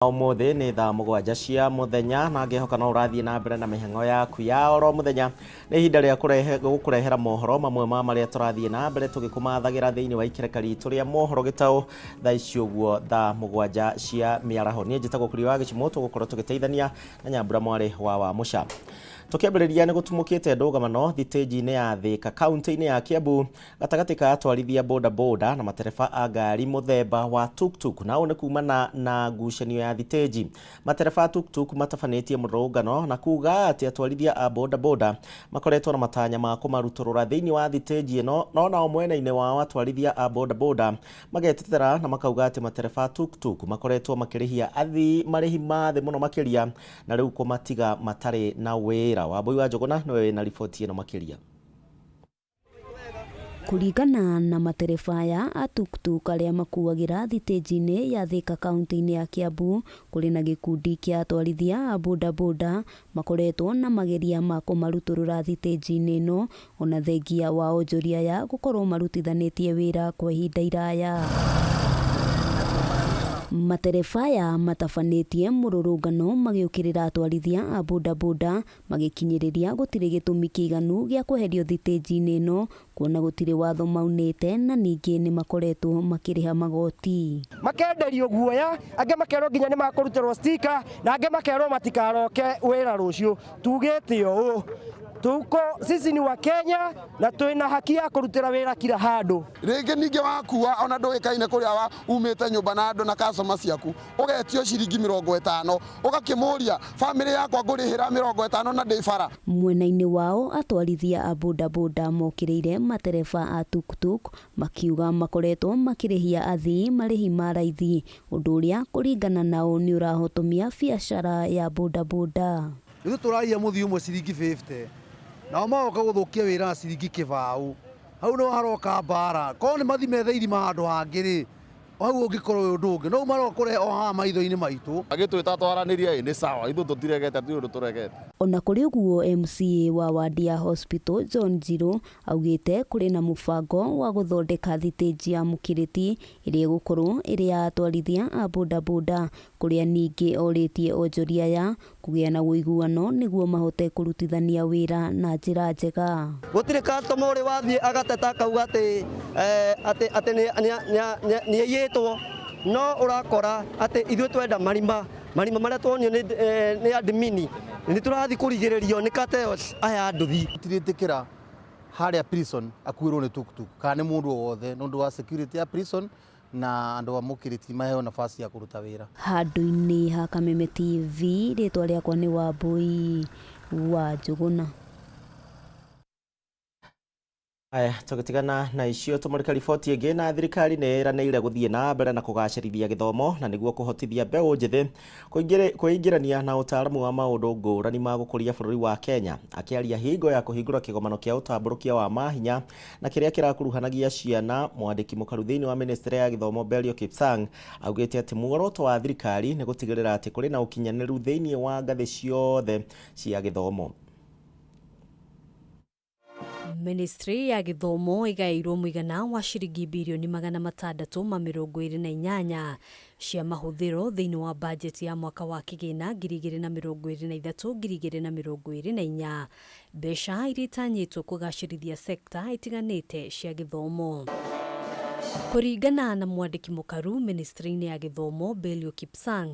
Ũmũthĩ nĩ thaa 7 cia mũthenya na ngĩhoka no ũrathiĩ na mbere na mĩhang'o yaku ya oro mũthenya. Nĩ ihinda rĩa gũkũrehera mohoro mamwe ma marĩa tũrathiĩ na mbere tũgĩkũmathagĩra thĩinĩ wa ikereka ritũ rĩa mohoro gĩtaũ thaa ici ũguo thaa 7 cia mĩaraho. Niĩ njĩtagwo Kũria wa Gĩcimũ, tũgũkorwo tũgĩteithania na Nyambura mwarĩ wa Wamũca. Tũkĩambĩrĩria nĩ gũtumũkĩte ndũgamano thitĩnji-inĩ ya Thĩka kaunti-inĩ ya Kiambu gatagatĩ ka atwarithia boda boda na matereba a ngari mũthemba wa tuktuk, na ũũ nĩ kumana na ngucanio ya thitĩnji. Matereba a tuktuk matabanĩtie mũrũrũngano na kuga atĩ atwarithia a boda boda makoretwo na matanya ma kũmarutũrũra thĩinĩ wa thitĩnji ĩno, no nao mwena-inĩ wao atwarithia a boda boda magetetera na makauga atĩ matereba a tuktuk makoretwo makĩrĩhia athii marĩhi ma thĩ mũno makĩria na rĩu kũmatiga matarĩ na wĩra. Wambui wa Njũgũna nĩwe wĩna riboti ĩno makĩria. Kũringana na matereba aya a tuktuk arĩa makuagĩra thitĩnji-inĩ ya Thĩka kaunti-inĩ ya Kiambu, kũrĩ na gĩkundi kĩa atwarithia a boda boda makoretwo na mageria ma kũmarutũrũra thitĩnji-inĩ ĩno ona thengia wa onjoria aya gũkorwo marutithanĩtie wĩra kwa ihinda iraya. Matereba aya matabanĩtie mũrũrũngano magĩũkĩrĩra atwarithia a boda boda magĩkinyĩrĩria gũtirĩ gĩtũmi kĩiganu gĩa kweherio thitĩnji-inĩ ĩno kuona gũtirĩ watho maunĩte na ningĩ nĩ makoretwo makĩrĩha magoti. Makenderio guoya, angĩ makerwo nginya nĩ makũrutĩrwo stika na angĩ makerwo matikaroke wĩra rũciũ. Tugĩte ũũ, tuko sisi ni wa Kenya na twĩna haki ya kũrutĩra wĩra kila handũ. Rĩngĩ ningĩ wakua ona ndũĩkaine kũrĩa wa umĩte nyũmba na andũ na customer ciaku, ũgetio ciringi 50, ũgakĩmũria bamĩrĩ yakwa ngũrĩhĩra 50 na ndĩ bara. Mwena-inĩ wao atwarithia a boda boda mokĩrĩire matereba a tuktuk makiuga makoretwo makĩrĩhia athii marĩhi ma raithi, ũndũ ũrĩa kũringana nao nĩ ũrahotomia biacara ya boda boda. Ithuĩ tũrarĩhia mũthii ũmwe ciringi 50, nao magoka gũthũkia wĩra na ciringi 20. Hau no haroka mbara. Korwo nĩ mathi methe irima handũ hangĩ rĩ, hau ũngĩkorwo wĩ ũndũ ũngĩ. No maroka kũrehe o haha maitho-inĩ maitũ. Agĩtwĩta twaranĩrie ĩ nĩ sawa, ithuĩ tũtiregete, hatirĩ ũndũ tũregete. Ona kũrĩ ũguo MCA wa wandi ya Hospital John Njiru augĩte kũrĩ na mũbango wa gũthondeka thitĩnji ya Mũkĩrĩti ĩrĩa ĩgũkorwo ĩrĩ ya atwarithia a boda boda, kũrĩa ningĩ orĩtie onjoria aya kũgĩa na ũiguano nĩguo mahote kũrutithania wĩra na njĩra njega. Gũtirĩ customer ũrĩ wathiĩ agateta akauga atĩ atĩ atĩ nĩ aiyĩtwo, no ũrakora atĩ ithuĩ twenda marima marima marĩa tuonio nĩ admin nĩ tũrathiĩ kũrigĩrĩrio nĩ cartels aya nduthi. Tũtirĩtĩkĩra harĩa prison akuĩrwo nĩ tuktuk kana nĩ mũndũ o wothe nĩ ũndũ wa security ya prison na andũ a Mũkĩrĩti maheo nafasi ya kũruta wĩra. Handũ-inĩ ha Kameme TV, rĩtwa rĩakwa nĩ Wambui wa Njũgũna. Aya, tũgĩtigana na icio tũmũrĩke riboti ĩngĩ. Na thirikari nĩ ĩranĩire gũthiĩ na mbere na kũgacĩrithia gĩthomo na nĩguo kũhotithia mbeũ njĩthĩ kwĩingĩrania na ũtaaramu wa maũndũ ngũrani ma gũkũria bũrũri wa Kenya. Akĩaria hingo ya kũhingũra kĩgomano kĩa ũtambũrũkia wa mahinya na kĩrĩa kĩrakuruhanagia ciana, mwandĩki mũkaru thĩinĩ wa ministry ya gĩthomo Belio Kipsang augĩte atĩ muoroto wa thirikari nĩ gũtigĩrĩra atĩ kũrĩ na ũkinyanĩru thĩinĩ wa ngathĩ ciothe cia gĩthomo. Ministry ya gĩthomo ĩgaĩirwo mũigana wa ciringi birioni 628 cia mahũthĩro thĩinĩ wa bajeti ya mwaka wa kĩgĩna 2023 2024, mbeca iria itanyĩtwo kũgacĩrithia sekta itiganĩte cia gĩthomo. Kũringana na mwandĩki mũkaru ministry-inĩ ya gĩthomo Belio Kipsang,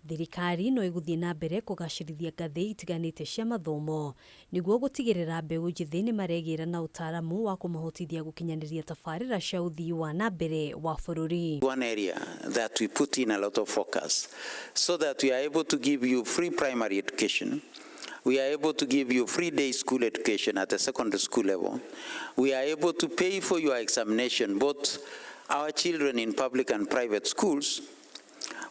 thirikari no ĩgũthiĩ na mbere kũgacĩrithia ngathĩ itiganĩte cia mathomo nĩguo gũtigĩrĩra mbeũ njĩthĩ nĩ maregĩra na ũtaaramu wa kũmahotithia gũkinyanĩria tabarĩra cia ũthii wa na mbere wa bũrũri. One area that we put in a lot of focus so that we are able to give you free primary education. We are able to give you free day school education at the secondary school level. We are able to pay for your examination, both our children in public and private schools.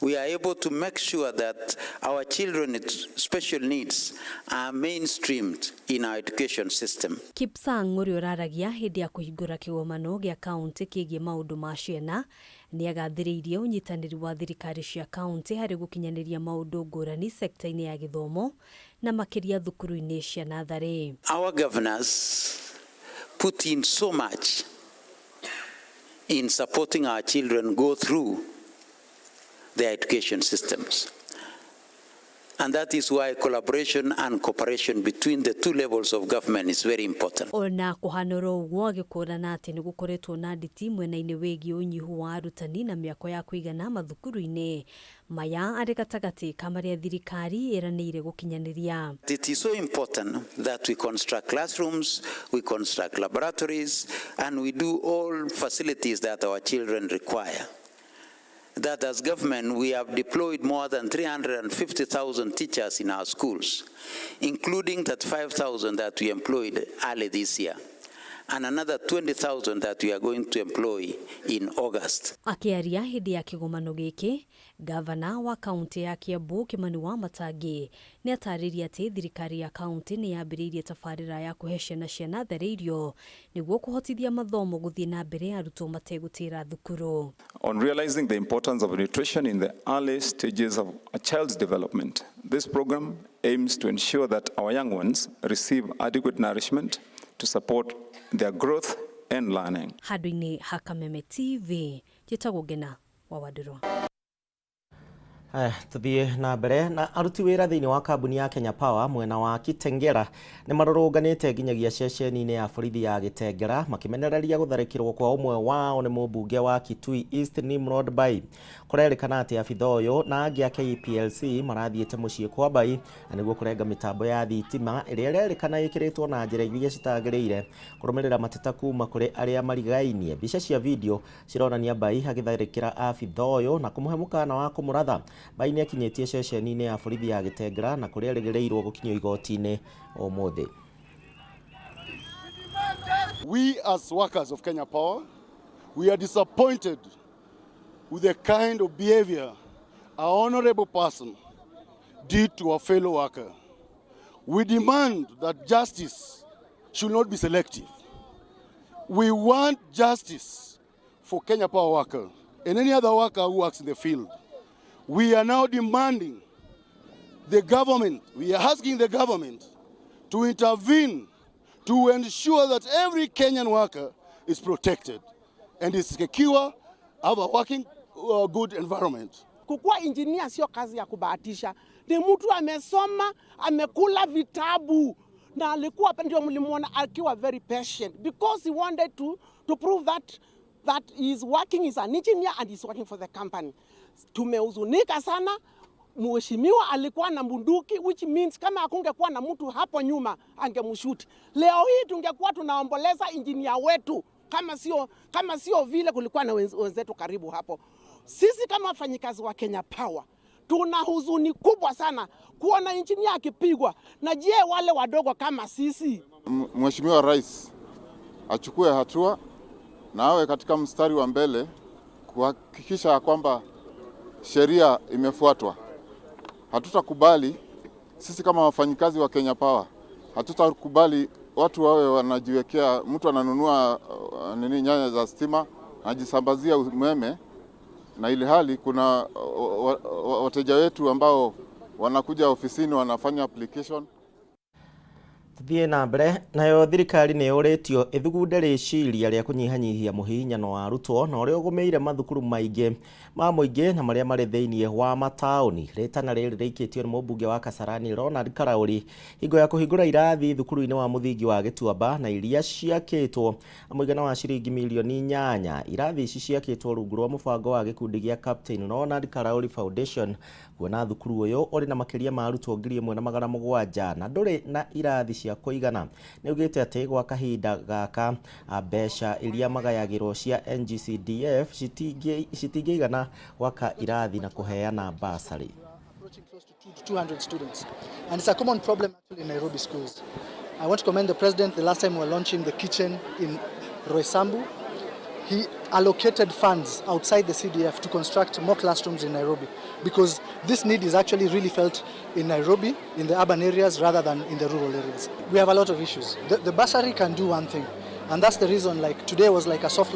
We are able to make sure that our children with special needs are mainstreamed in our education system. Kipsang, ũrĩa ũraragia hĩndĩ ya kũhingũra kĩgomano gĩa kaunti kĩgiĩ maũndũ ma ciana, nĩ agathĩrĩirie ũnyitanĩri wa thirikari cia kaunti harĩ gũkinyanĩria maũndũ ngũrani sekta-inĩ ya gĩthomo na makĩria thukuru-inĩ cia natharĩ. Our governors put in so much in supporting our children go through their education systems. And that is why collaboration and cooperation between the two levels of government is very important. Ona kũhana oro ũguo agĩkũrana atĩ nĩ gũkoretwo na nditi mwena-inĩ wĩgiĩ ũnyihu wa arutani na mĩako ya kũigana mathukuru-inĩ maya arĩ gatagatĩ ka marĩa thirikari ĩranĩire gũkinyanĩria. It is so important that we construct classrooms, we construct laboratories, and we do all facilities that our children require. That as government, we have deployed more than 350,000 teachers in our schools, including 35,000 that we employed early this year, and another 20,000 that we are going to employ in August. Akĩaria hĩndĩ ya kĩgomano gĩkĩ, Gavana wa kaunti ya Kiambu Kimani Wamatangi nĩ atarĩria atĩ thirikari ya kaunti nĩ yambĩrĩirie tabarĩra ya kũhe ciana cia natharĩ irio nĩguo kũhotithia mathomo gũthiĩ na mbere arutwo mategũtĩra thukuru. On realizing the importance of nutrition in the early stages of a child's development, this program aims to ensure that our young ones receive adequate nourishment to support their growth and learning. Handũ-inĩ ha Kameme TV, njĩtagwo Ngena wa Wandirwa. Haya, tuthiĩ na mbere na aruti wĩra thĩinĩ wa kambuni ya Kenya Power mwena wa Kitengela nĩ marũrũnganĩte nginyagia ceceni-inĩ ya borithi ya Gĩtengera makĩmenereria gũtharĩkĩrwo kwa ũmwe wao nĩ mũmbunge wa Kitui East Nimrod Bai. Kũrerĩkana atĩ abitha ũyũ na angĩ a KPLC marathiĩte mũciĩ kwa Bai na nĩguo kũrenga mĩtambo ya thitima ĩrĩa ĩrerĩkana ĩkĩrĩtwo na njĩra iria citagĩrĩire kũrũmĩrĩra mateta kuma kũrĩ arĩa marigainie. Mbica cia video cironania Bai agĩtharĩkĩra abitha ũyũ na kũmũhe mũkana wa kũmũratha. Bai nĩ akinyĩtie ceceni-inĩ ya borithi ya Gĩtengera na kũrĩa erĩgĩrĩirwo gũkinyio igoti-inĩ ũmũthĩ. We as workers of Kenya Power, we are disappointed with the kind of behavior our honorable person did to our fellow worker. We demand that justice should not be selective. We want justice for Kenya Power worker and any other worker who works in the field. We are now demanding the government, we are asking the government to intervene to ensure that every Kenyan worker is protected and is secure, have a working good environment. Kukuwa engineer sio kazi ya kubahatisha. Ni mtu amesoma, amekula vitabu na alikuwa ndio mlimuona akiwa very patient because he wanted to prove that he is working as an engineer and he's working for the company. Tumehuzunika sana. Mheshimiwa alikuwa na bunduki, which means kama hakungekuwa na mtu hapo nyuma angemshoot. Leo hii tungekuwa tunaomboleza engineer wetu kama sio vile kulikuwa na wenzetu karibu hapo. Sisi kama wafanyikazi wa Kenya Power tuna huzuni kubwa sana kuona engineer akipigwa. Na je, wale wadogo kama sisi? Mheshimiwa Rais achukue hatua na awe katika mstari wa mbele kuhakikisha kwamba sheria imefuatwa. Hatutakubali sisi kama wafanyikazi wa Kenya Power, hatutakubali watu wawe wanajiwekea, mtu ananunua nini nyaya za stima, anajisambazia umeme, na ili hali kuna wateja wetu ambao wanakuja ofisini wanafanya application. Tuthiĩ na mbere nayo thirikari nĩ yũrĩtio ĩthugunde rĩciria rĩa kũnyihanyihia mũhihinyano wa arutwo na ũrĩa ũgũmĩire mathukuru maingĩ ma mũingĩ na marĩa marĩ thĩinĩ wa mataũni. Rĩtana rĩrĩ rĩikĩtio nĩ mũmbunge wa Kasarani Ronald Karauri hingo ya kũhingũra irathi thukuru-inĩ wa mũthingi wa Gĩtuamba na iria ciakĩtwo na mũigana wa ciringi mirioni 8. Irathi ici ciakĩtwo rungu rwa mũbango wa gĩkundi gĩa Captain Ronald Karauri Foundation kuona thukuru ũyũ ũrĩ na makĩria ma arutwo 1700 na ndũrĩ na irathi cia kũigana. Nĩ augĩte atĩ gwa kahinda gaka mbeca iria magayagĩrwo cia NGCDF citingĩigana gwaka irathi na kũheana basarĩ. 200 students, and it's a common problem actually in Nairobi schools. I want to commend the president. The last time we were launching the kitchen in Roysambu, he allocated funds outside the CDF to construct more classrooms in Nairobi, because this need is actually really felt in Nairobi, in the urban areas rather than in the rural areas. We have a lot of issues. The bursary can do one thing, and that's the reason like today was like a soft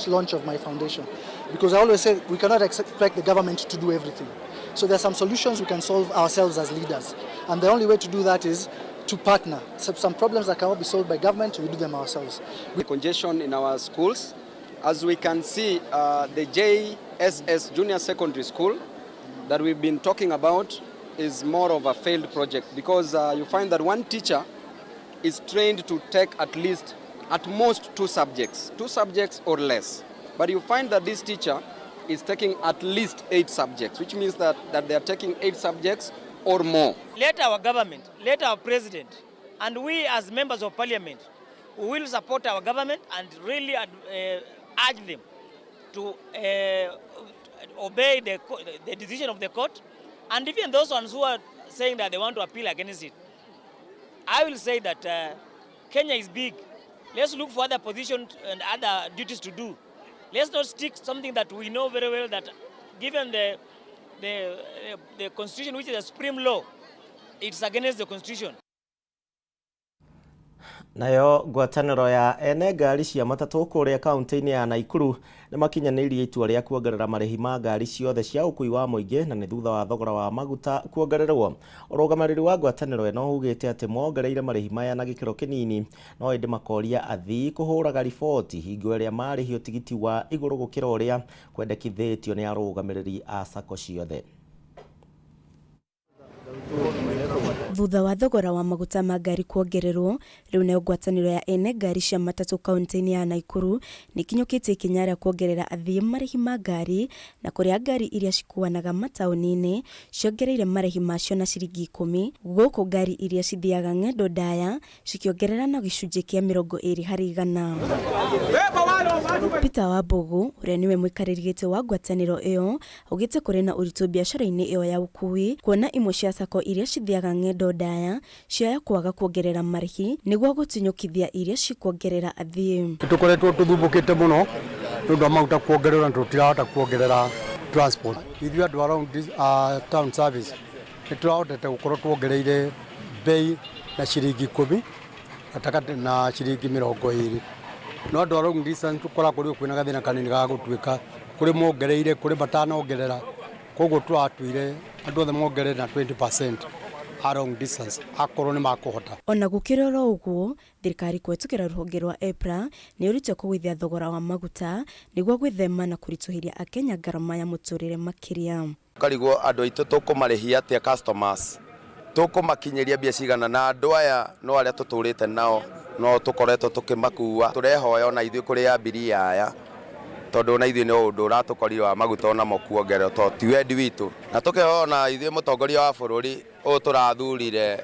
launch of my foundation, because I always say we cannot expect the government to do everything. So there are some solutions we can solve ourselves as leaders, and the only way to do that is to partner. So some problems that cannot be solved by government, we do them ourselves. The congestion in our schools, as we can see, the JSS Junior Secondary School that we've been talking about is more of a failed project because you find that one teacher is trained to take at least, at most, two subjects or less. But you find that this teacher is taking at least 8 subjects, which means that they are taking 8 subjects or more. Let our government, let our president, and we as members of parliament, we will support our government and really urge them to obey the decision of the court. And even those ones who are saying that they want to appeal against it, I will say that Kenya is big. Let's look for other positions and other duties to do. Let's not stick something that we know very well that given the constitution, which is the supreme law, it's against the constitution. Nayo ngwatanĩro ya ene ngari cia matatũ kũrĩa kaunti-inĩ ya Naikuru nĩ makinyanĩirie itua rĩa kuongerera marĩhi ma ngari ciothe cia ũkui wa mũingĩ na nĩ thutha wa thogora wa maguta kuongererwo. Ũrũgamĩrĩri wa ngwatanĩro ĩno ugĩte atĩ mongereire marĩhi maya na gĩkĩro kĩnini no ĩndĩ makoria athii kũhũraga riboti hingo ĩrĩa marĩhio tigiti wa igũrũ gũkĩra ũrĩa kwendekithĩtio nĩ arũgamĩrĩri a sacco ciothe. Thutha wa thogora wa maguta ma ngari kuongererwo, rĩu nayo ngwatanĩro ya ene ngari cia matatũ kaunti-inĩ ya Naikuru nĩkinyũkĩtie ikinya rĩa kuongerera athii marĩhi ma ngari na kũrĩa ngari iria cikuanaga mataũni-inĩ ciongereire marĩhi macio na ciringi 10 gũkũ ngari iria cithiaga ng'endo ndaya cikĩongerera na gĩcunjĩ kĩa 20%. Peter Wambugu ũrĩa nĩwe mũikarĩri gĩtĩ wa ngwatanĩro ĩyo augĩte kũrĩ na ũritũ biacara-inĩ ĩyo ya ũkui kuona imwe cia sacco iria cithiaga ng'endo ndaya cioya kwaga kuongerera marĩhi nĩguo gũtinyũkithia iria cikuongerera athii. Tũkoretwo tũthumbũkĩte mũno nĩ ũndũ wa maguta kuongererwo na tũtirahota kuongerera transport. Ithuĩ andũ a round town service nĩ tũrahotete gũkorwo tuongereire bei na ciringi 10 gatagatĩ na ciringi 20, no andũ a long distance tũkoragwo kũrĩ kwĩna gathĩna kanini ga gũtuĩka kũrĩ mongereire kũrĩ matanongerera, koguo tũratuire andũ othe mongerere na 20% a long distance akorwo nĩ makũhota. Ona gũkĩrĩ oro ũguo, thirikari kũhetũkĩra rũhonge rwa EPRA nĩ ũrĩte kũgũithia thogora wa maguta nĩguo gwĩthema na kũritũhĩria akenya ngarama ya mũtũrĩre makĩria. Karigwo andũ aitũ tũkũmarĩhia atĩa, customers tũkũmakinyĩria mbia cigana, na andũ aya no arĩa tũtũrĩte nao no tũkoretwo tũkĩmakua. Tũrehoya ona ithuĩ kũrĩ abiria aya tondũ ona ithuĩ nĩ ũndũ ũratũkorire wa maguta onamo kuongererwo to ti wendi witũ, na tũkehoya ona ithuĩ mũtongoria wa bũrũri ũyũ tũrathurire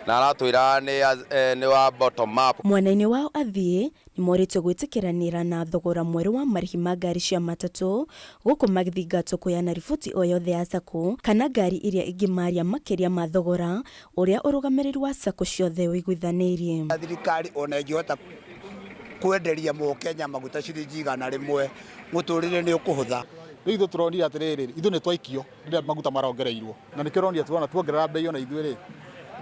na aratwĩra nĩ wa bottom up. Mwena-inĩ wao athii nĩ morĩtio gwĩtĩkĩranĩra na thogora mwerũ wa marĩhi ma ngari cia matatũ gũkũ magĩthingatwo kũheana riboti o yothe ya sacco kana ngari iria ingĩmaria makĩria ma thogora ũrĩa ũrũgamĩrĩri wa sacco ciothe ũiguithanĩirie. Thirikari ona ĩngĩhota kwenderia mũkenya maguta ciringi 100 mũtũrĩre nĩ ũkũhũtha. Rĩu ithuĩ tũronire atĩrĩrĩ, ithuĩ nĩ twaikio rĩrĩa maguta marongereirwo, na nĩkĩo ũronire tuona tuongerera bei ona ithuĩ rĩ,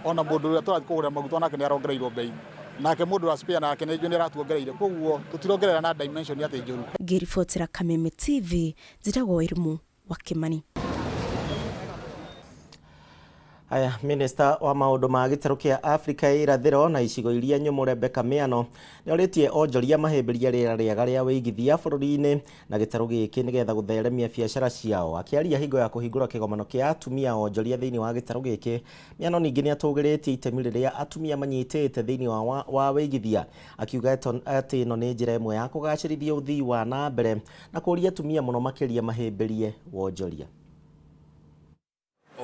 ona mũndũ ũrĩa tũrathiĩ kũgũrĩra maguta onake nĩ arongereirwo bei, nake mũndũ wa spare nake nĩ njũĩ nĩ aratuongereire, koguo tũtirongerera na dimension atĩ njũru. Ngĩribotera Kameme TV, njĩtagwo Wairimu wa Kimani. Aya, Minista wa maũndũ ma gĩtarũ kĩa Afrika ya irathĩro na icigo iria nyũmũ Rebecca Miano nĩ orĩtie onjoria mahĩmbĩrie rĩera rĩega rĩa wĩigithia bũrũri-inĩ na gĩtarũ gĩkĩ nĩgetha gũtheremia biacara ciao. Akĩaria hingo ya kũhingũra kĩgomano kĩa atumia onjoria thĩinĩ wa gĩtarũ gĩkĩ, Miano ningĩ nĩ atũgĩrĩtie itemi rĩrĩa atumia manyitĩte thĩinĩ wa wĩigithia, akiuga atĩ ĩno nĩ njĩra ĩmwe ya kũgacĩrithia ũthii wa na mbere na kũũria atumia mũno makĩria mahĩmbĩrie wonjoria.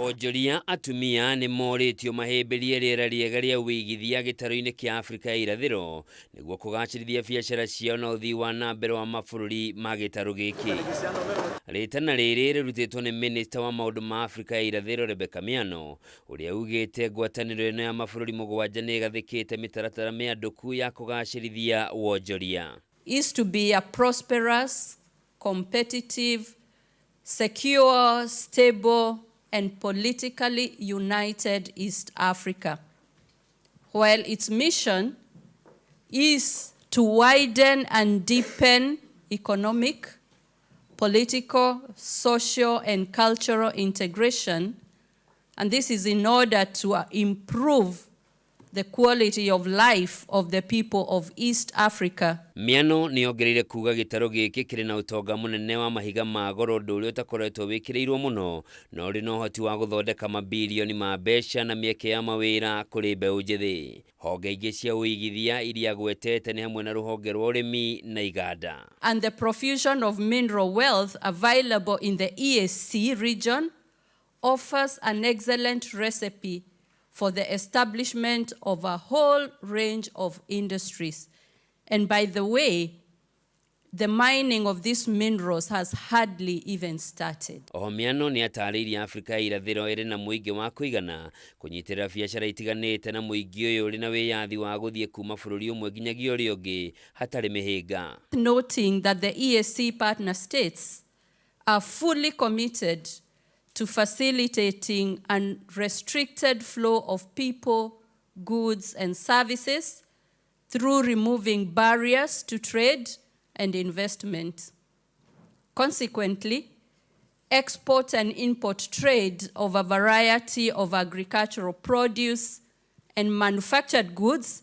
Onjoria atumia nĩ morĩtio mahĩmbĩrie rĩera rĩega rĩa wĩigithia gĩtarũ-inĩ kĩa Afrika ya irathĩro nĩguo kũgacĩrithia biacara ciao na ũthii wa na mbere wa mabũrũri ma gĩtarũ gĩkĩ. Rĩtana rĩrĩ rĩrutĩtwo nĩ minista wa maũndũ ma Afrika ya irathĩro Rebecca Miano ũrĩa ugĩte ngwatanĩro ĩno ya mabũrũri 7 nĩ ĩgathĩkĩte mĩtaratara mĩandũku ya kũgacĩrithia wonjoria. Is to be a prosperous, competitive, secure, stable and politically united East Africa, while its mission is to widen and deepen economic, political, social, and cultural integration, and this is in order to improve the quality of life of the people of East Africa. Miano nĩongereire kuga gĩtarũ gĩkĩ kĩrĩ na ũtonga mũnene wa mahiga ma goro, ũndũ ũrĩa ũtakoretwo wĩkĩrĩirwo mũno, na ũrĩ na ũhoti wa gũthondeka mabirioni ma mbeca na mĩeke ya mawĩra kũrĩ mbeũ njĩthĩ. Honge ingĩ cia ũigithia iria agwetete nĩ hamwe na rũhonge rwa ũrĩmi na iganda. And the profusion of mineral wealth available in the EAC region offers an excellent recipe for the establishment of a whole range of industries. And by the way, the mining of these minerals has hardly even started. Oho Miano nĩ atarĩirie Afrika ya irathĩro ĩrĩ na mũingĩ wa kũigana kũnyitĩrĩra biacara itiganĩte, na mũingĩ ũyũ ũrĩ na wĩyathi wa gũthiĩ kuma bũrũri ũmwe nginyagia ũrĩa ũngĩ hatarĩ mĩhĩnga. Noting that the EAC partner states are fully committed to facilitating unrestricted flow of people, goods and services through removing barriers to trade and investment. Consequently, export and import trade of a variety of agricultural produce and manufactured goods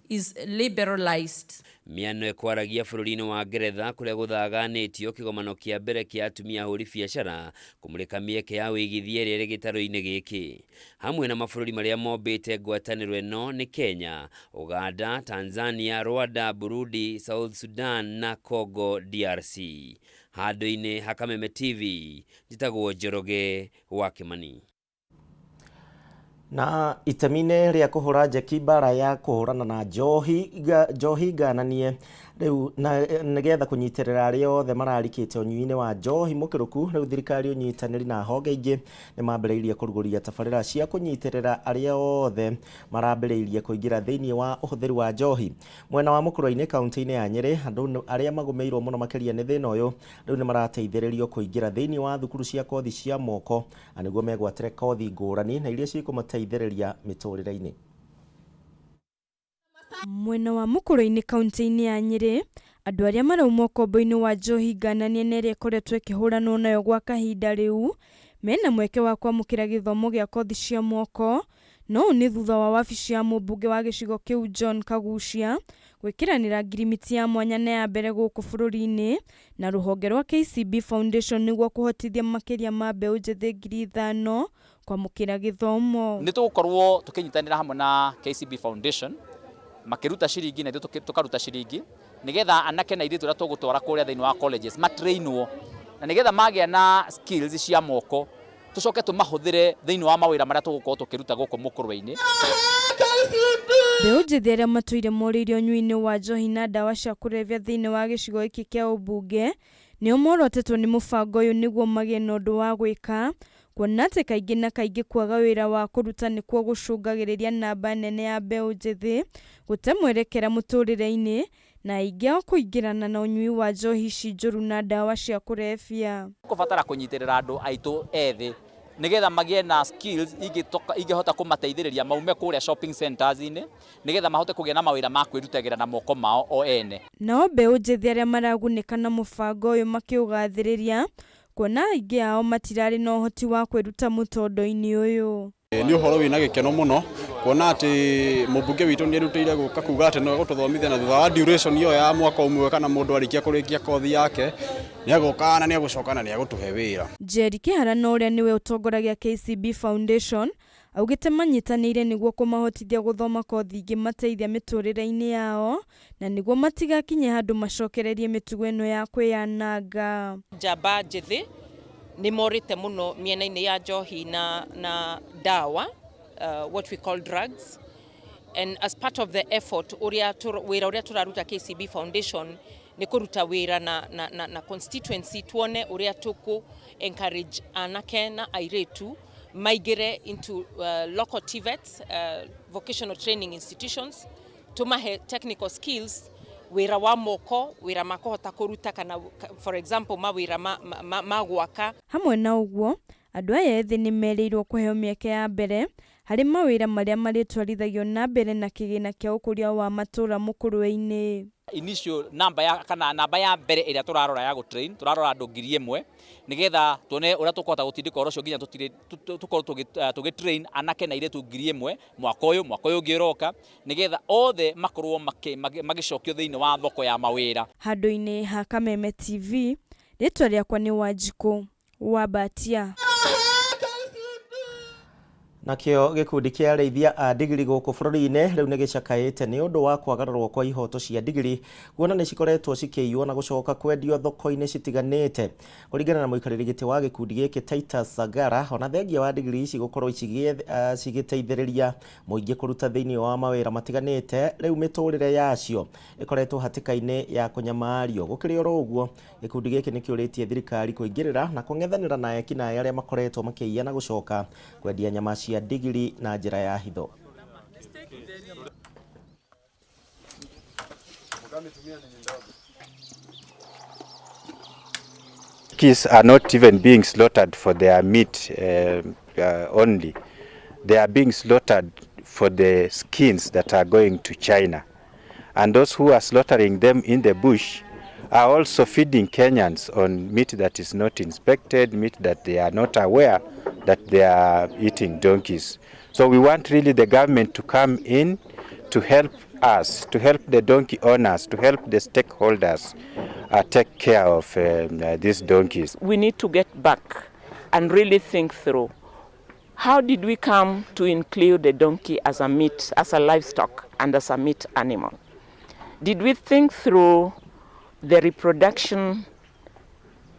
is liberalized. Miano ĩkwaragia bũrũri-inĩ wa Ngeretha kũrĩa gũthaganĩtio kĩgomano kĩa mbere kĩa atumia ahũri biacara kũmũrĩka mĩeke ya ũigithia ĩrĩa ĩrĩ gĩtarũ-inĩ gĩkĩ. Hamwe na mabũrũri marĩa mombĩte ngwatanĩro ĩno nĩ Kenya, Uganda, Tanzania, Rwanda, Burundi, South Sudan na Congo DRC. Handũ-inĩ ha Kameme TV, njĩtagwo Njoroge wa Kĩmani. Na itemi-inĩ rĩa kũhũra njeki mbara ya kũhũrana na njohi ngananie rĩu na nĩgetha kũnyitĩrĩra arĩa othe mararikĩte ũnyui-inĩ wa njohi mũkĩrũku, rĩu thirikari ũnyitanĩri na honge ingĩ nĩ mambĩrĩirie kũrugũria tabarĩra cia kũnyitĩrĩra arĩa othe marambĩrĩirie kũingĩra thĩinĩ wa ũhũthĩri wa njohi. Mwena wa mũkũrwe-inĩ kaunti-inĩ ya Nyĩrĩ, andũ arĩa magũmĩirwo mũno makĩria nĩ thĩna ũyũ rĩu nĩ marateithĩrĩrio kũingĩra thĩinĩ wa thukuru cia kothi cia moko na nĩguo megwatĩre kothi ngũrani na iria cikũmateithĩrĩria mĩtũrĩre-inĩ. Mwena wa mũkũrwe-inĩ kaunti-inĩ ya Nyĩrĩ, andũ arĩa marauma ũkombo-inĩ wa njohi ngananie na ĩrĩa ĩkoretwo ĩkĩhũranwo nayo gwa kahinda rĩu mena mweke wa kwamũkĩra gĩthomo gĩa kothi cia moko, no ũũ nĩ thutha wa wabici ya mũmbunge wa gĩcigo kĩu John Kagucia gwĩkĩranĩra ngirimiti ya mwanya na ya mbere gũkũ bũrũri-inĩ na rũhonge rwa KCB Foundation nĩguo kũhotithia makĩria ma mbeũ njĩthĩ 5,000 kwamũkĩra gĩthomo. Nĩ tũgũkorwo tũkĩnyitanĩra hamwe na KCB Foundation makĩruta ciringi na ithuĩ tũkaruta ciringi nĩgetha anake na airĩtu arĩa tũgũtwara kũrĩa thĩinĩ wa colleges matrainwo na nĩgetha magĩa na skills cia moko tũcoke tũmahũthĩre thĩinĩ wa mawĩra marĩa tũgũkorwo tũkĩruta gũkũ mũkũrwe-inĩ. Mbeũ njĩthĩ arĩa matũire morĩire ũnyui-inĩ wa njohi na ndawa cia kũrebia thĩinĩ wa gĩcigo gĩkĩ kĩa ũmbunge nĩo morotetwo nĩ mũbango ũyũ nĩguo magĩe na ũndũ wa gwĩka, kuona atĩ kaingĩ na kaingĩ kwaga wĩra wa kũruta nĩkuo gũcũngagĩrĩria namba nene ya mbeũ njĩthĩ gũte mwerekera mũtũrĩre-inĩ na aingĩ ao kũingĩrana na ũnyui wa njohi ici njũru na ndawa cia kũrebia. Kũbatara kũnyitĩrĩra andũ aitũ ethĩ nĩgetha magĩe na skills ingĩhota kũmateithĩrĩria maume kũrĩa shopping centers-inĩ nĩgetha mahote kũgĩa na mawĩra ma kwĩrutagĩra na moko mao o ene. Nao mbeũ njĩthĩ arĩa maragunĩka na mũbango ũyũ makĩũgathĩrĩria kuona aingĩ ao matirarĩ na ũhoti wa kwĩruta mũtondo-inĩ ũyũ. Nĩ ũhoro wĩna gĩkeno mũno kuona atĩ mũmbunge witũ nĩ erutĩire gũka kuga atĩ no egũtũthomithia na thutha wa duration ĩyo ya mwaka ũmwe kana mũndũ arĩkia kũrĩkia kothi yake nĩ egũka na nĩ egũcoka na nĩ egũtũhe wĩra. Njeri Kĩhara na ũrĩa nĩwe ũtongoragia KCB Foundation augĩte manyitanĩire nĩguo kũmahotithia gũthoma kothi ingĩmateithia mĩtũrĩre-inĩ yao na nĩguo matigakinye handũ macokererie mĩtugo ĩno ya kwĩyananga. Njamba njĩthĩ nĩ morĩte mũno mĩena-inĩ ya njohi na ndawa, what we call drugs, and as part of the effort wĩra ũrĩa tũraruta KCB Foundation nĩ kũruta wĩra na constituency tuone ũrĩa tũkũ encourage anake na airĩtu maingĩre into local TVETs, vocational training institutions, tũmahe technical skills, wĩra wa moko, wĩra makũhota kũruta kana for example mawĩra ma gwaka. Hamwe na ũguo, Andũ aya ethĩ nĩ merĩirwo kũheo mĩeke ya mbere harĩ mawĩra marĩa marĩtwarithagio na mbere na kĩgĩna kĩa ũkũria wa matũũra mũkũrwe-inĩ. Initial number ya kana namba ya mbere ĩrĩa tũrarora ya gũ-train, tũrarora andũ 1000 nĩgetha tuone ũrĩa tũkũhota gũtindĩka ũhoro ũcio nginya tũkorwo tũgĩ-train anake na airĩtu 1000 mwaka ũyũ, mwaka ũyũ ũngĩ ũroka, nĩgetha othe makorwo magĩcokio thĩinĩ wa thoko ya mawĩra. Handũ-inĩ ha Kameme TV, rĩtwa rĩakwa nĩ Wanjikũ wa Mbatia. Nakĩo gĩkundi kĩa arĩithia a ndigiri gũkũ bũrũri-inĩ rĩu nĩ gĩcakaĩte nĩ ũndũ wa kwagararwo kwa ihoto cia ndigiri kuona nĩ cikoretwo cikĩiywo na gũcoka kwendio thoko-inĩ citiganĩte. Kũringana na mũikarĩri gĩtĩ wa gĩkundi gĩkĩ Titus Sagara, ona thengia wa ndigiri ici gũkorwo cigĩteithĩrĩria mũingĩ kũruta thĩinĩ wa mawĩra matiganĩte, rĩu mĩtũrĩre yacio ĩkoretwo hatĩka-inĩ ya kũnyamario. Gũkĩrĩ oro ũguo, gĩkundi gĩkĩ nĩ kĩũrĩtie thirikari kũingĩrĩra na kũng'ethanĩra na ekinaĩ arĩa makoretwo makĩiya na gũcoka kwendia nyama cia ndigiri na njĩra ya hitho. Donkeys are not even being slaughtered for their meat only. They are being slaughtered for the skins that are going to China. And those who are slaughtering them in the bush are also feeding Kenyans on meat that is not inspected, meat that they are not aware that they are eating donkeys. So we want really the government to come in to help us, to help the donkey owners, to help the stakeholders take care of these donkeys. We need to get back and really think through, how did we come to include the donkey as a meat, as a livestock and as a meat animal? Did we think through the reproduction?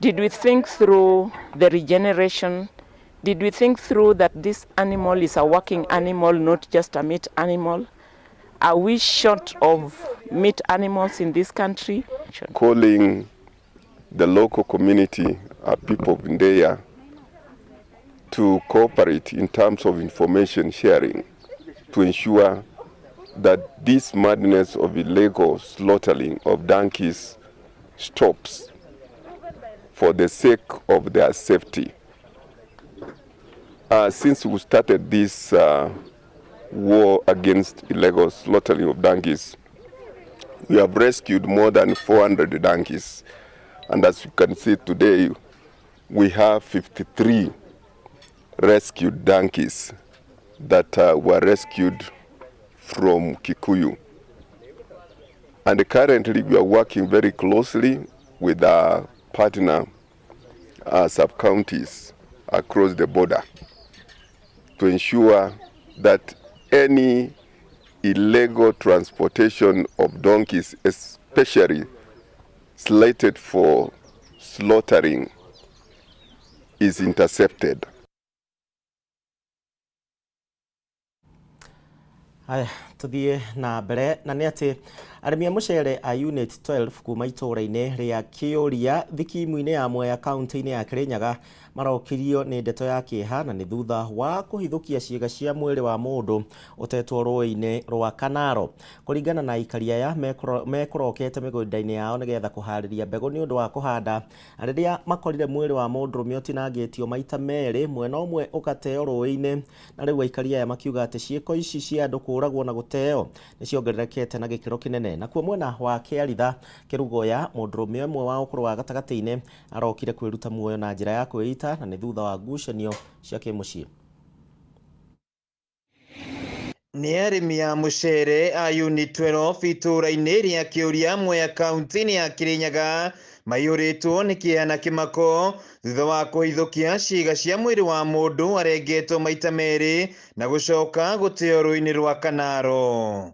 Did we think through the regeneration? Did we think through that this animal is a working animal, not just a meat animal? Are we short of meat animals in this country? Calling the local community, people of Ndeiya, to cooperate in terms of information sharing to ensure that this madness of illegal slaughtering of donkeys stops for the sake of their safety. Since we started this war against illegal slaughtering of donkeys, we have rescued more than 400 donkeys. And as you can see today, we have 53 rescued donkeys that were rescued from Kikuyu. And currently we are working very closely with our partner sub-counties across the border to ensure that any illegal transportation of donkeys, especially slated for slaughtering, is intercepted. Haya, tuthiĩ na mbere na nĩ atĩ arĩmi a mũcere a Unit 12 kuma itũũra-inĩ rĩa Kĩũria thikimu-inĩ ya Mwea kaunti-inĩ ya Kĩrĩnyaga marokirio nĩ ndeto ya kĩeha na nĩ thutha wa kũhithũkia ciĩga cia mwĩrĩ wa mũndũ ũtetwo rũĩ-inĩ rwa Kanaro. Kũringana na aikari aya mekũrokete mĩgũnda-inĩ yao nĩgetha kũharĩria mbegũ nĩ ũndũ wa kũhanda, na rĩrĩa makorire mwĩrĩ wa mũndũrũme ũtinangĩtio maita merĩ, mwena ũmwe ũgateo rũĩ-inĩ, na rĩu aikari aya makiuga atĩ ciĩko ici cia andũ kũragwo na gũteo nĩ ciongererekete na gĩkĩro kĩnene. Nakuo mwena wa Kĩaritha Kĩrugoya, mũndũrũme ũmwe wa ũkũrũ wa gatagatĩ-inĩ arokire kwĩruta muoyo na njĩra ya kwĩita na nĩ thutha wa ngucanio cia kĩmũciĩ. Nĩ arĩmi a mũcere a Unit 12 itũũra-inĩ rĩa Kĩũria Mwea kaunti-inĩ ya Kĩrĩnyaga maiyũrĩtwo nĩ kĩeha na kĩmako thutha wa kũhithũkia ciĩga cia mwĩrĩ wa mũndũ arengetwo maita merĩ na gũcoka gũteo rũĩ-inĩ rwa Kanaro.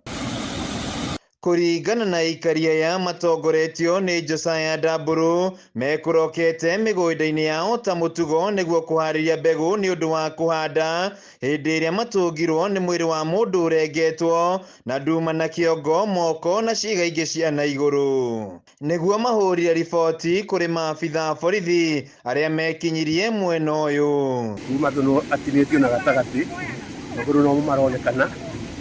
Kũringana na aikari aya matongoretio nĩ Josiah Ndambũrũ, mekũrokete mĩgũnda-inĩ yao ta mũtugo nĩguo kũharĩria mbegũ nĩ ũndũ wa kũhanda, hĩndĩ ĩrĩa matũngirwo nĩ mwĩrĩ wa mũndũ ũrengetwo na nduma na kĩongo, moko na ciĩga ingĩ cia na igũrũ. Nĩguo mahũrire riboti kũrĩ maabitha a borithi arĩa mekinyirie mwena ũyũ. Kuma andũ atinĩtio na gatagatĩ, magũrũ no maronekana,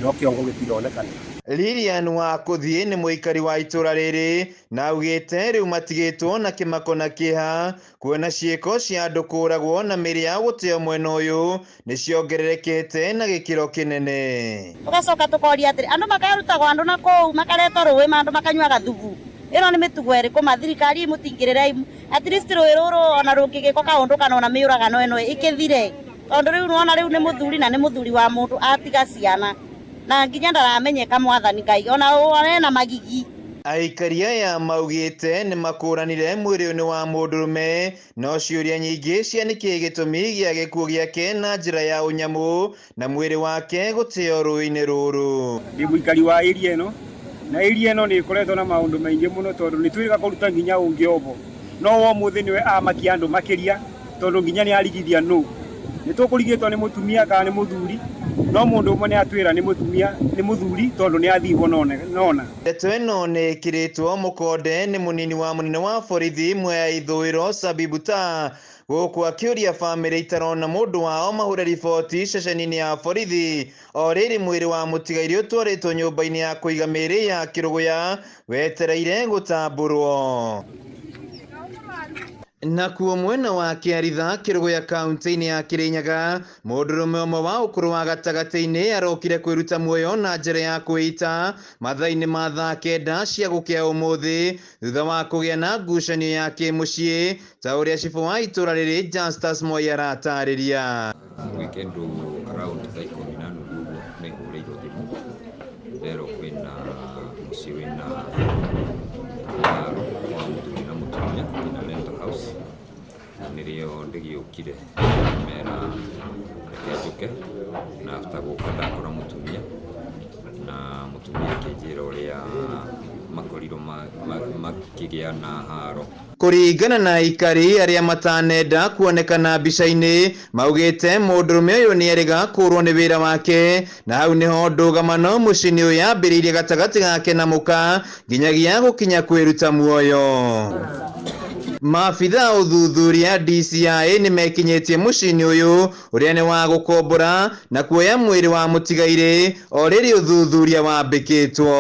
no kĩongo gĩtironekana. Lilian wa kũthiĩ nĩ mũikari wa itũra rĩrĩ na augĩte rĩu matigĩtwo na kĩmako na kĩeha kuona ciĩko cia andũ kũragwo na mĩĩrĩ yao gũteo mwena ũyũ nĩ ciongererekete na gĩkĩro kĩnene. Tũgacoka tũkoria atĩrĩ, andũ makarutagwo andũ na kũu makaretwo rũĩ ma andũ makanyuaga thubu. Ĩno nĩ mĩtugo ĩrĩkũ ma thirikari mũtingĩrĩre at least rũĩ rũrũ ona rũngĩgĩkwo kaũndũ kana ona mĩũragano ĩno ĩkĩthire. Tondũ rĩu nĩwona rĩu nĩ mũthuri na nĩ mũthuri wa mũndũ atiga ciana na nginya ndaramenyeka mwathani Ngai ona ena magigi. Aikari aya maugĩte nĩ makũranire mwĩrĩ ũyũ nĩ wa mũndũrũme no ciũria nyingĩ cia nĩkĩĩ gĩtũmi gĩa gĩkuũ gĩake na njĩra ya ũnyamũ na mwĩrĩ wake gũteo rũĩ-inĩ rũrũ. Ndĩ mũikari wa area ĩno na area ĩno nĩ ĩkoretwo na maũndũ maingĩ mũno tondũ nĩ twĩrĩga kũruta nginya ũngĩ obo no wa ũmũthĩ nĩwe amakia andũ makĩria tondũ nginya nĩ arigithia nũ nĩ tũkũrigĩtwo nĩ mũtumia kana nĩ mũthuri no mũndũ ũmwe nĩ atwĩra nĩ mũtumia nĩ mũthuri tondũ nĩ athirwo nona. Ndeto ĩno nĩ ĩkĩrĩtwo mũkonde nĩ mũnini wa mũnene wa borithi Mwea Ithũĩro Sabibu Ta gũkũ akĩũria bamĩrĩ itarona mũndũ wao mahũre riboti ceceni-inĩ ya borithi o rĩrĩ mwĩrĩ wa mũtigairĩ ũtwarĩtwo nyũmba-inĩ ya kũiga mĩĩrĩ ya Kĩrũgũya wetereire gũtambũrwo. Nakuo mwena wa Kĩaritha Kĩrũgũya kaunti-inĩ ya Kĩrĩnyaga mũndũrũme ũmwe wa ũkũrũ wa gatagatĩ-inĩ arokire kwĩruta muoyo na njĩra ya kwĩita mathaa-inĩ ma thaa kenda cia gũkĩa ũmũthĩ thutha wa kũgĩa na ngucanio ya kĩmũciĩ ta ũrĩa cibũ wa itũra rĩrĩ Justus Moi aratarĩria. Gwĩ kĩndũ around thaa ikũmi na nuthu ũguo nĩ hũrĩirwo thimũ nderwo kwĩna mũciĩ wĩna haro wa mũthuri na mũtumia in a rental house na nĩrĩo ndĩgĩũkire ngĩmera reke njũke na after gũka ndakora mũtumia na mũtumia akĩnjĩra ũrĩa makorirwo makĩgĩa na haro. Kũringana na aikari arĩa matanenda kuonekana mbica-inĩ maugĩte mũndũrũme ũyũ nĩ erĩga kũrwo nĩ wĩra wake na hau nĩho ndũgamano mũciĩ-inĩ ũyũ yambĩrĩirie gatagatĩ gake na mũka nginyagia gũkinya kwĩruta muoyo. Maabitha a ũthuthuria DCI nĩ mekinyĩtie mũciĩ-inĩ ũyũ ũrĩa nĩ wa gũkombora na kuoya mwĩrĩ wa mũtigairĩ o rĩrĩ ũthuthuria wambĩkĩtwo.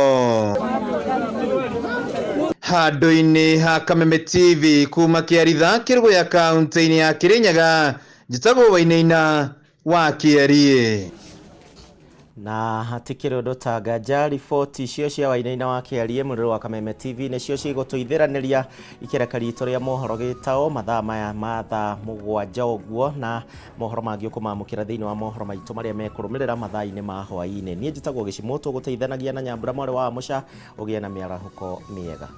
Handũ-inĩ ha Kameme TV kuma Kĩaritha Kĩrũgũya kaunti-inĩ ya Kĩrĩnyaga njĩtagwo Wainaina wa Kĩariĩ. Na hatikĩrĩ ũndũ ta nganja riboti icio cia Wainaina wa Kĩariĩ mũrĩrĩ wa Kameme TV nĩcio cigũtũithĩranĩria ikereka ritũ rĩa mohoro gĩtao mathaa maya ma thaa mũgwanja ũguo na mohoro mangĩ ũkũmamũkĩra thĩinĩ wa mohoro maitũ marĩa mekũrũmĩrĩra mathaa-inĩ ma hwaĩ-inĩ. Niĩ njĩtagwo Gĩcimũ tũgũteithanagia na Nyambura mwarĩ wa Amũca ũgĩe na mĩarahũko mĩega.